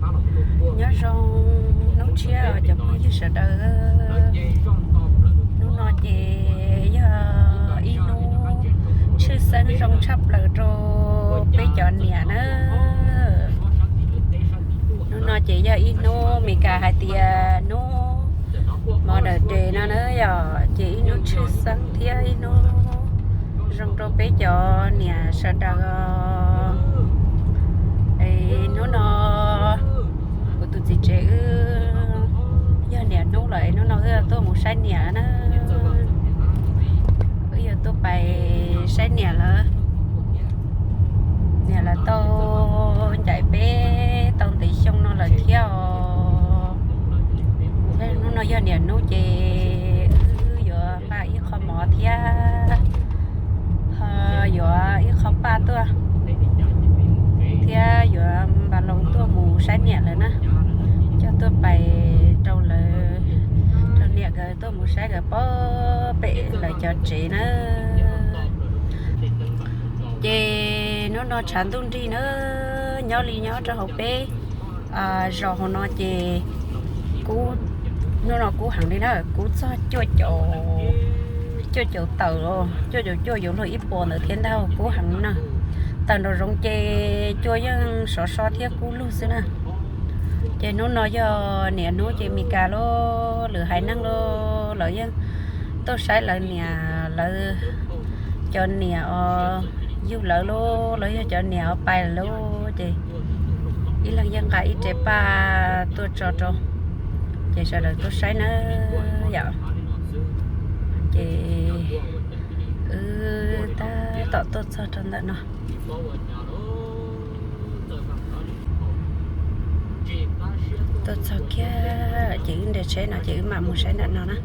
Nyob zoo hnub tshiab cov phooj ywg sawv daws. Hnub no ces yog ib hnub tshwj xeeb zoo tshaj plaws rau peb cov niam na. Hnub no ces yog ib hnub Meskas hais tias hnub Mother's Day no na yom, ces ib hnub tshwj xeeb thiab ib hnub zoo rau peb cov niam sawv daws os. Es hnub no kuv tus txiv tsev wb yog niam hnub lawm es hnub no wb tuaj mus saib niam na. Wb yuav tuaj pais saib niam lawm. Niam lawv tau ncaim peb tau ntev xyoo no lawm thiab os. Hnub no yog niam hnub ces wb yuav nqa ib qho mov thiab ho yuav ib qho paj tuaj thiab yuav npas loos tuaj mus saib niam lawm na. Coj tuaj pais rau lawv, rau niam nkawd tuaj mus saib nkawd pob pem lawv cov tsev na. Ces hnub no tshav ntuj nrig na, nyob li nyob rau hauv peb zos hauv no ces kub, hnub no kub heev li na, kub txog cuaj caum, cuaj caum tawm, cuaj caum cuaj yuav luag ib puas ntawd thiab ntag, kub heev na. Tawm nraum zoov ces cua yeej sov so thiab kub lug xwb na. Ces hnub no yog niam hnub ces Meskas lub lwm haiv neeg lawv yeej tuaj saib lawv niam, lawv cov niam os, yug lawv lauj, lawv yog cov niam os pais lawm lauj, ces ib leeg yeej nqa ib re paj tuaj tso rau, ces sawv daws tuaj saib na yom. Ces wb tab tom tuaj txog rau ntawm no. Tuaj txog kiag ces wb nres tsheb no ces wb mam mus saib ntawm no na.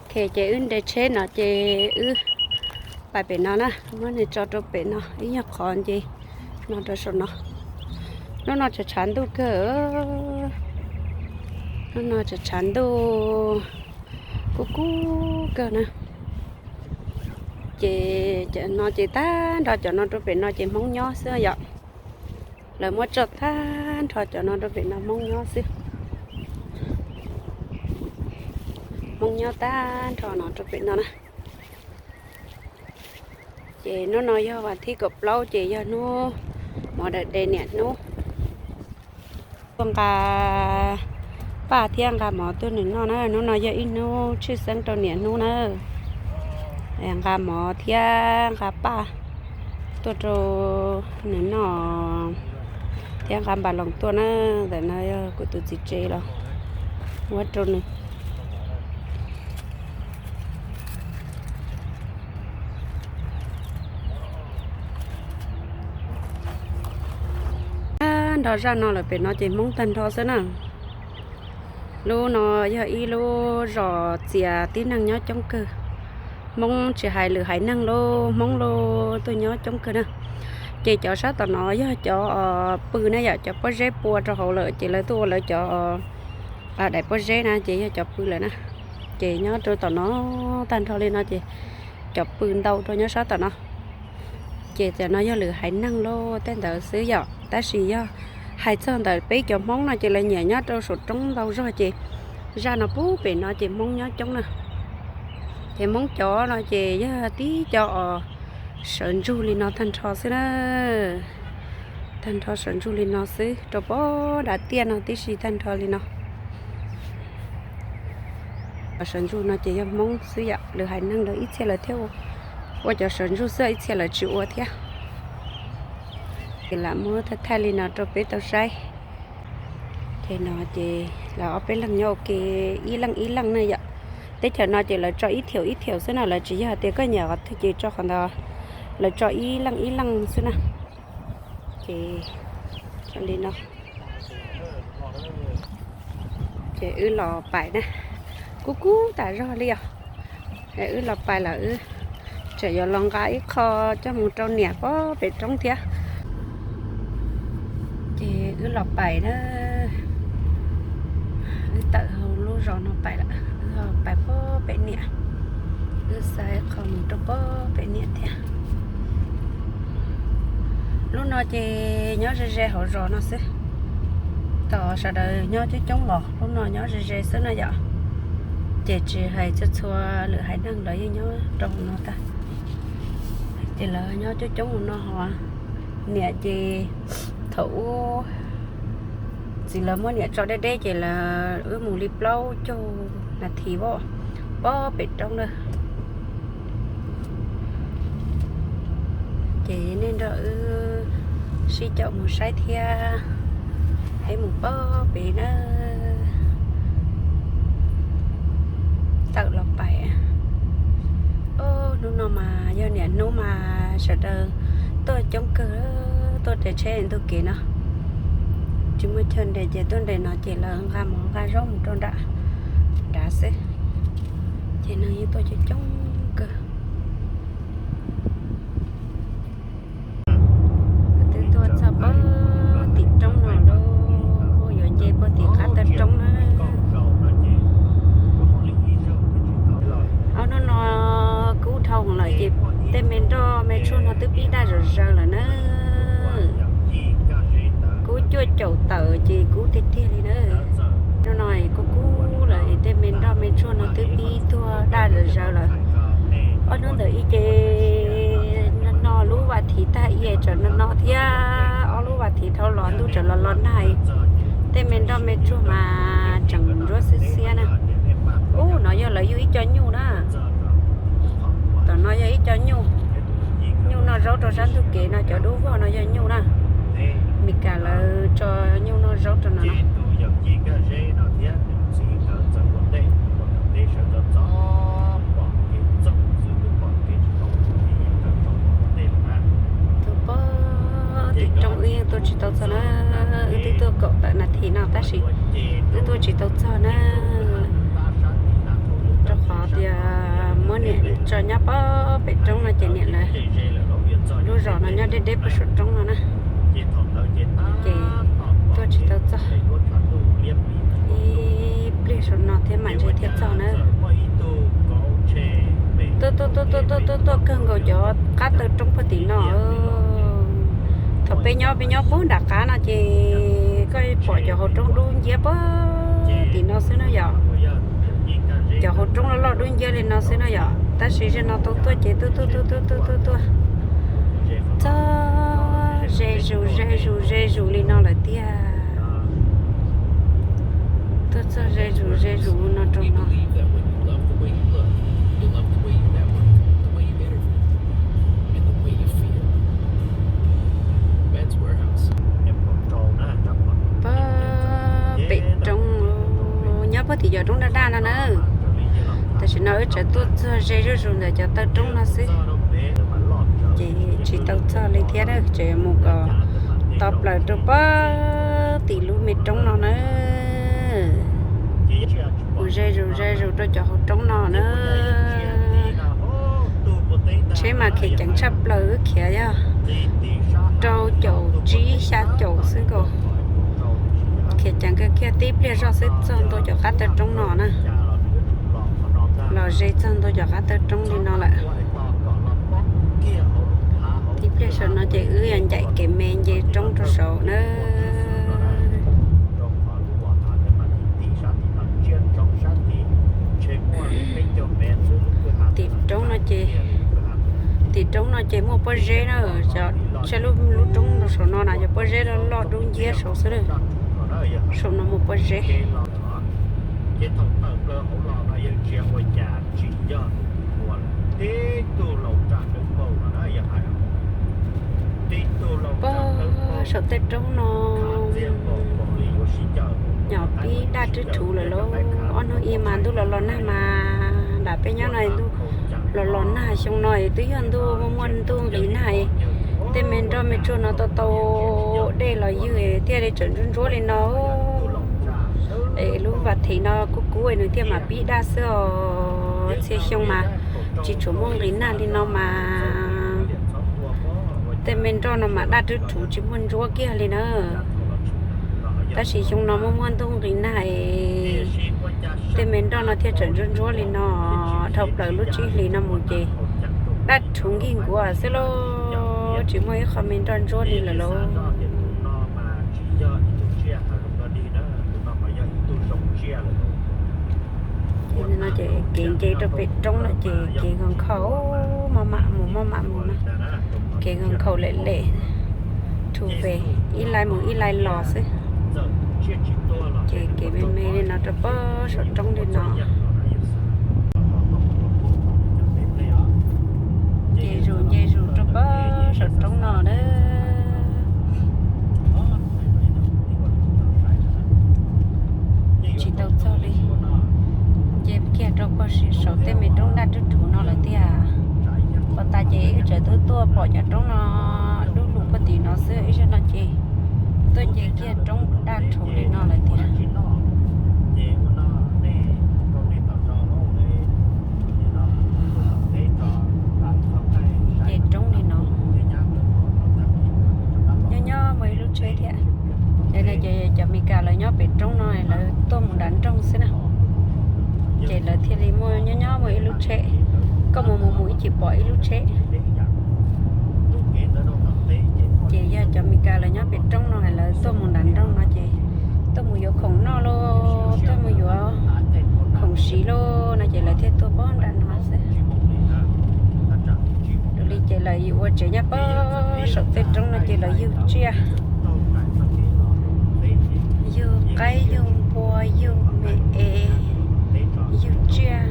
Ok, ces wb nres tsheb no ces wb pais pem no na, muab nws tso rau pem no ib nyuag qhov nce no rau saum no. Hnub no tshav tshav ntuj kawg, hnub no tshav tshav ntuj, kub kub kawg na. Ces no ces tag nrho cov no rau pem no ces Hmoob nyob xwb yom. Lawv muab tso tag nrho cov no rau pem no Hmoob nyob xwb. Hmoob nyob tag nrho no rau pem no na. Ces hnub no yog vas thib kaum plaub ces yog hnub Mother's Day niam hnub. Tuaj nqa paj thiab nqa mov tuaj nws noj na, hnub no yog ib hnub tshwj xeeb rau niam hnub na. Nqa mov thiab nqa paj tuaj rau nws noj thiab nqa npas loos tuaj na. Ntawm no yog kuv tus txiv tsev los muab rau nws. Tag nrho zaj no lawm pem no ces Hmoob tag nrho xwb na. Lub no yog ib lub zos txias tib neeg nyob coob kawg. Hmoob tsis hais lwm haiv neeg lauj, Hmoob lauj tuaj nyob coob kawg na. Ces cov sab tom no yog cov pw na yom, cov pob zeb pua rau hauv lawm ces lawv tuaj ua lawv cov daim pob zeb na ces yog cov pw lawm na. Ces nyob rau tom no tag nrho li no ces cov pw ntau rau nyob sab tom no. Ces tam no yog lwm haiv neeg lauj tej ntawd xwb yom, tab sis yog hais txog ntawm peb cov Hmoob no ces lawv nyiam nyob rau saum roob ntau zog ces zaj no pub pem no ces Hmoob nyob coob na. Ces Hmoob cov no ces yog tib co os sawv ntsug li no tag nrho xwb na. Tag nrho sawv ntsug li no xwb, rau pem dav tiaj no tib si tag nrho li no. Sawv ntsug no ces yog Hmoob xwb yom, lwm haiv neeg lawv ib txhia lawv thiaj ua cov sawv ntsug xwb, ib txhia lawv tsis ua thiab. Ces lam muab thaij thaij li no rau peb tau saib. Ces no ces lawv ob peb leeg nyob ua ke ib leej ib leej na yom. Teb chaws no ces lawv tso ib thiaum ib thiaum xwb na, lawv tsis yog tias koj nyiam qhov twg ces tso qhov ntawd, lawv tso ib leej ib leej xwb na. Ces li no. Ces wb los pais na, kub kub tas zog li os. Wb los pais lawm wb tseem yuav los nqa ib qho coj mus rau niam pob pem roob thiab. Ces wb los pais na, wb tawm hauv lub zos no pais lawm, wb pais pob pem niam, wb xa ib qho mus rau pob pem niam thiab. Lub no ces nyob ze ze hauv zos no xwb. Tom sawv daws nyob coob coob los lub no nyob ze ze xwb no yom. Ces tsis hais txhua txhua lwm haiv neeg lawv yeej nyob rau hauv no tag. Ces lawv nyob coob coob hauv no ho. Niam ces thaum ub txiv lawv muab niam tso deb deb ces lawv wb mus li plaub caug nas this pob pem roob na. Ces nej nrog wb sib caum mus saib thiab. Peb mus pob pem na. Tawm los pais. Hnub no mas yog niaj hnub mas sawv daws tuaj coob kawg, tuaj nres tsheb ntug kev no. Tsis muaj chaw nres ces tuaj nres no ces lawv nqa mov nqa zaub mus rau nram nrad xwb. Ces neeg yeej tuaj coob coob kawg. Twb tuaj txog puag tim roob no lawm, yuav nce puag tim qab taw roob na. Ob hnub no kub dhau lawm ces tej me nroj me tshuaj no twb pib daj zom zaws lawm na. Kub cuaj caum tawm ces kub tiag tiag li na. Hnub no kub kub lawm es tej me nroj me tshuaj no twb pib tuag daj zom zaws lawm. Ob hnub ntawd ib ce no lub vas thiv tag ib tseem no no thiab, ob lub vas thiv dhau los ntuj tseem los los nag. Tej me nroj me tshuaj mas tseem ntsuab xiab xiab na. Ub, no yog lawv yug ib co nyuj na. Tom no yog ib co nyuj, nyuj noj zaub rau sab ntug kev no, cov dub vog no yog nyuj na. Meskas lawv tso nyuj noj zaub rau no no. Tuaj puag tim roob wb yeej tuaj tsis tau txog na, wb twb tuaj kaum tawm nas this no tab sis wb tuaj tsis tau txog na. Rau qhov tias muab niam tso nyob puag pem roob no ces niam lawv lub zos no nyob deb deb puag saum roob no na. Ces tuaj tsis tau txog. Ib pliag saum no thiab mam ntshe thiaj txog na. Tuaj tuaj tuaj tuaj tuaj tuaj tuaj kawg nkaus cov qab taw roob puag tim no. Thaum peb nyob peb nyob puag nram qab no ces koj pom cov hauv roob dub nciab puag tim no xwb na yom. Cov hauv roob loj loj dub nciab li no xwb na yom, tab sis zaum no tau tuaj ces tuaj tuaj tuaj tuaj tuaj tuaj tuaj txog ze zus ze zus ze zus li no lawm tiag. Tuaj txog ze zus ze zus no rau no. Puag pem roob, nyob puag tim cov roob daj daj no na. Tam sim no wb tseem tuaj txog ze zuj zus ntawm cov taw roob no xwb, ces tsis tau txog li thiab na, tseem mus kom tau plaws rau puag tim lub me roob no na. Mus ze zus ze zus rau cov hauv roob no na. Tsheb mas khiav ceev tshaj plaws, wb khiav yog rau caum tsib xya caum xwb nkaus. Khiav ceev kawg kiag, tib pliag zoj xwb txog ntua cov qab taw roob no na. Los ze txog ntua cov qab taw roob li no lawm. Tib pliag saum no ces wb yog ncaim kev me nce roob rau saud na. Tim roob no ces, tim roob no ces muaj pob zeb na, saib lub roob rau saum no na yog pob zeb loj loj dub nciab saud xwb. Saum no muaj pob zeb. Puag saum tej roob no nyom pib daj rwb rhuv lawm lauj. Ob hnub ib mas ntuj los los nag mas, nram peb nyob no ntuj los los nag, xyoo no twb yog ntuj muaj muaj ntuj nqis nag. Tej me nroj me tsuag no tau tau dej los ywg thiaj li tseem ntsuab ntsuab li no. Es lub vas thiv no kub kub nws thiaj mam pib daj xwb os. Txhia xyoo mas tsis tshua muaj nqis nag li no mas tej me nroj no mas daj rwb rhuv tsis muaj ntsuab kiag li na. Tab sis xyoo no muaj muaj ntuj nqis nag es tej me nroj no thiaj tseem ntsuab ntsuab li no. Dhau plaws lub tsib hlis no mus ces daj rhuv nkig nkuav xwb lauj. Tsis muaj ib qho me nroj ntsuab li lawm lauj. Ces no ces nce rau pem roob no ces kev nkhaus nkhaus, maj mam mus maj mam mus no, kev nkhaus nkhaus lem lem, thu ve, ib lais mus ib lais los xwb. Ces kev me me li no rau pem saum roob li no. Nce zus nce zus rau pem saum roob no na. Tsis tau txog li, nce kiag rau pem saum tej me roob daj rhuv rhuv no lawm tiag. Puag ta ces wb tseem tuaj tuaj pom cov roob no dub lug puag tim no xwb, ib zaug no ces tuaj nce kiag roob daj rhuv li no lawm tiag. Ces roob li no, nyob nyob muaj ib lub tsheb thiab. Yog no ces cov Mes Kas lawv nyob pem roob no lawv tuaj mus nram nroog xwb na. Ces lawv thiaj li muaj nyob nyob muaj ib lub tsheb, koj mus mus mus ib chim pom ib lub tsheb. Ces yog cov Mes Kas lawv nyob pem roob no lawv tuaj mus nram nroog no ces tuaj mus yuav khoom noj lauj, tuaj mus yuav khoom siv lauj no ces lawv thiaj tuaj pem nram no xwb. Dua li ces lawv ua tsev nyob pem saum tej roob no ces lawv yug tsiaj, yug qaib yug npua yug me es, yug tsiaj.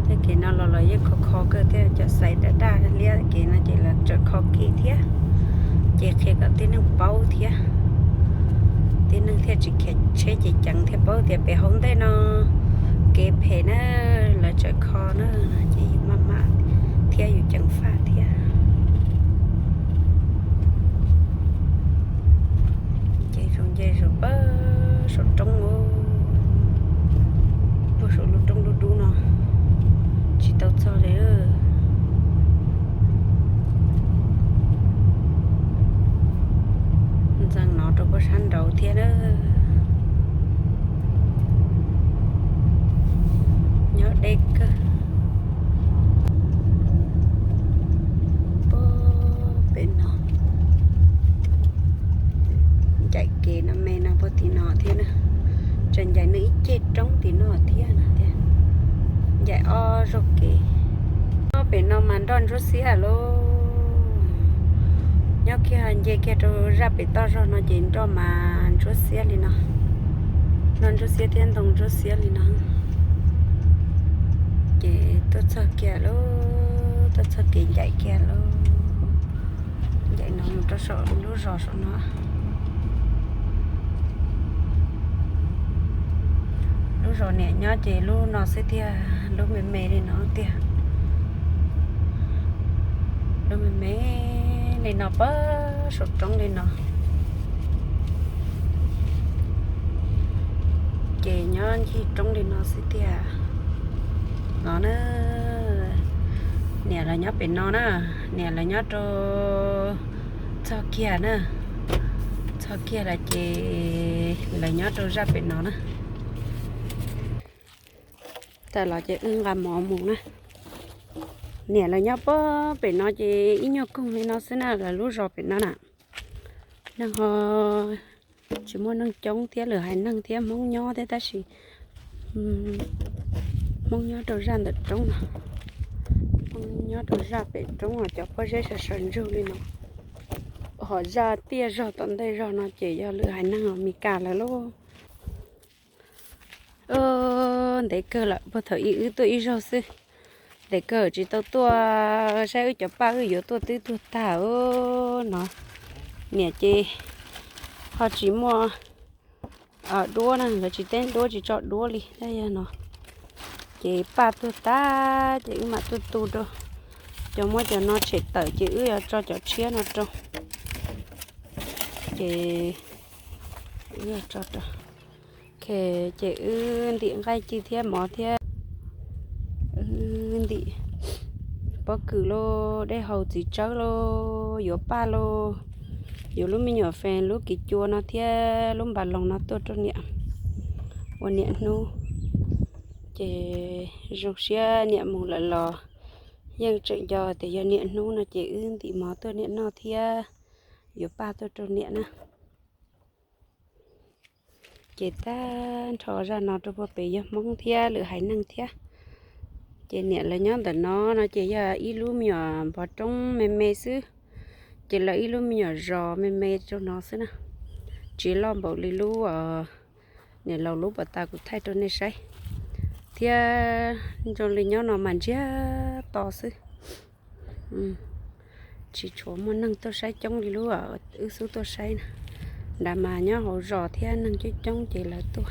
Tej kev no los los yeej kho kho kawg thiab, cov xaiv daj daj liab kev no ces lawv tseem kho kev thiab. Ces qhia kom tib neeg paub thiab, tib neeg thiaj tsis khiav tsheb ceev ceev thiaj paub tias pem hauv ntej no kev phem na, lawv tseem kho na, ces yus maj mam thiab yus ceev faj thiab. Nce zus nce zus pem saum roob, puag saum lub roob dub dub no, tsis tau txog li. Ntxeev no rau puag sab nraud thiab na. Nyob deb kawg. Puag pem no, ncaim kev no me no puag tim no thiab na. Tseem ncaim nws ib ceg roob tim no thiab no thiab. Ncaim ob zaug kev. Nyob pem no mas nroj ntsuab xiab lauj. Nyob kiag nce kiag rau zaj pem toj zog no ces nroj mas ntsuab xiab li no. Nroj ntsuab xiab thiab ntoo ntsuab xiab li no. Ces tuaj txog kiag lauj, tuaj txog kev ncaim kiag lauj. Ncaim no mus rau saum lub zos saum no. Lub zos niam nyob ces lub no xwb tiag, lub me me li no tiag. Lub me me li no pem saum roob li no. Ces nyob ncig roob li no xwb tiag. No na, niam lawv nyob pem no na, niam lawv nyob rau txog kiag na, txog kiag lawm ces lawv nyob rau zaj pem no na. Tawm los ces wb nqa mov mus na. Niam lawv nyob pem no ces ib nyuag koog li no xwb na, lawv lub zos pem no na. Neeg ho tsis muaj neeg coob thiab, lwm haiv neeg thiab Hmoob nyob thiab tab sis Hmoob nyob rau zaj ntawm roob no. Hmoob nyob rau zaj pem roob os, cov pob zeb sawv sawv ntsug li no. Ho zaj tiaj zog tom ntej zog no ces yog lwm haiv neeg Amelikas lawv lauj. Ntev kawg lawm, puag thaum ub wb tuaj ib zaug xwb. Ntev kawg tsis tau tuaj, saib wb cov paj wb yuav tuaj twb tuag tag no. Niam ces ho tsis muaj duab na, lawv tsis teeb duab tsis tso duab li na yog no. Ces paj tuag tag ces wb mam tuaj tu rau, cov muab cov no tshem tawm ces wb yuav tso cov tshiab no rau. Ces wb yuav tso rau, Ces wb ntim nqaij ci thiab mov thiab, wb ntim pob kws lauj, dej haus txiv tsawb lauj, yuav paj lauj, yuav lub me nyuam fes lub kiv cua no thiab lub npas loos no tuaj rau niam ua niam hnub. Ces zoo siab niam mus lawm los yeej tseem nco tias yog niam hnub no ces wb ntim mov tuaj niam noj thiab yuav paj tuaj rau niam na. Ces tag nrho zaj no rau puag pem yog Hmoob thiab lwm haiv neeg thiab. Ces niam lawv nyob ntawm no no ces yog ib lub me nyuam npov roob me me xwb. Ces lawv ib lub me nyuam zos me me rau no xwb na, tsis loj npaum li lub niam laus lub puas tas kuv thaij rau nej saib. Thiab zoo li nyob no mas ntsiag to xwb, tsis tshua muaj neeg tuaj saib coob li lub wb xub tuaj saib na. Nrad mas nyob hauv zos thiab neeg coob coob ces lawv tuaj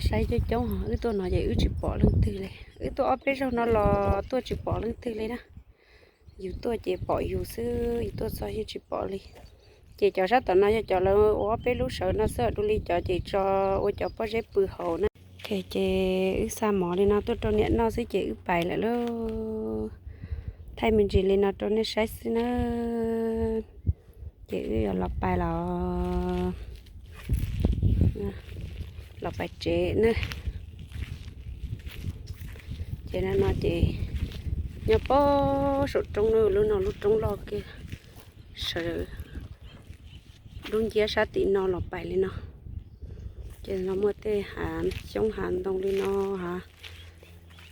saib coob coob, wb tuaj no ces wb tsis pom leej twg li. Wb tuaj ob peb zaug no los tuaj tsis pom leej twg li na. Yus tuaj ces pom yus xwb, yus tuaj txog yeej tsis pom li. Ces cov sab tom no yog cov lawv ua ob peb lub sawv no xwb, dua li cov ces tso ua cov pob zeb pw hauv na. Ces wb xa mov li no tuaj rau niam noj xwb ces wb pais lawm lauj. Thaij me ntsis li no rau nej saib xwb na. Ces wb yuav los pais los, los pais tsev na. Ces no no ces nyob pem saum roob na, lub no lub roob loj kiag sawv dub nciab sab tim no los pais li no. Ces no muaj tej hav xyoob hav ntoo li no, hav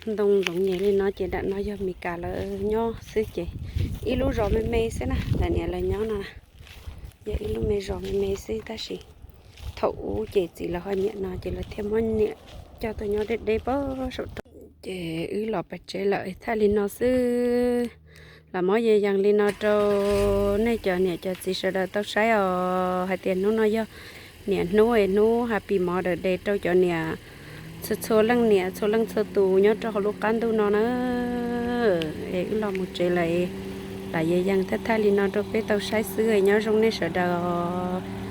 ntoo ntxoov nyem li no ces nram no yog Mes Kas lawv nyob xwb ces ib lub zos me me xwb na, ntawm niam lawv nyob no yog ib lub me zos me me xwb tab sis thaum ub ces txiv lawv ho nyiam no ces lawv thiaj muab niam coj tuaj nyob deb deb pem saum roob. Ces wb los pais tsev lawm thaij li no xwb. Los muab yees yees li no rau nej cov niam cov txiv sawv daws tau saib os, hais tias hnub no yog niam hnub es hnub happy Mother's Day rau cov niam txhua txhua leej niam txhua leej txhua tus nyob rau hauv lub qab ntuj no na. Es wb los mus tsev lawm, los yees yees thaij thaij li no rau peb tau saib xwb, nyob zoo nej sawv daws os.